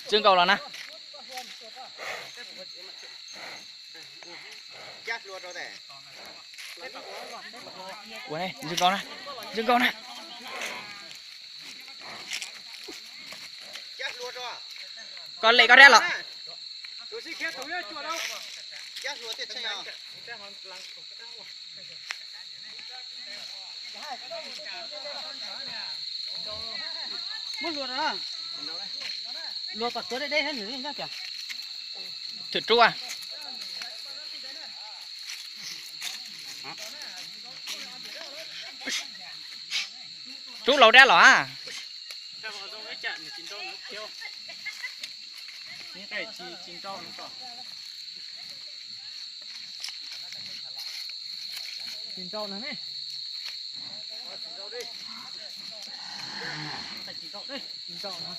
Tsis nkaus los na. Ua, tsis nkaus na, tsis nkaus na. Koj lem koj dab los. Thwm rub a. Rub laus dab los a. Tsis nrau no ne. Tsis nrau no.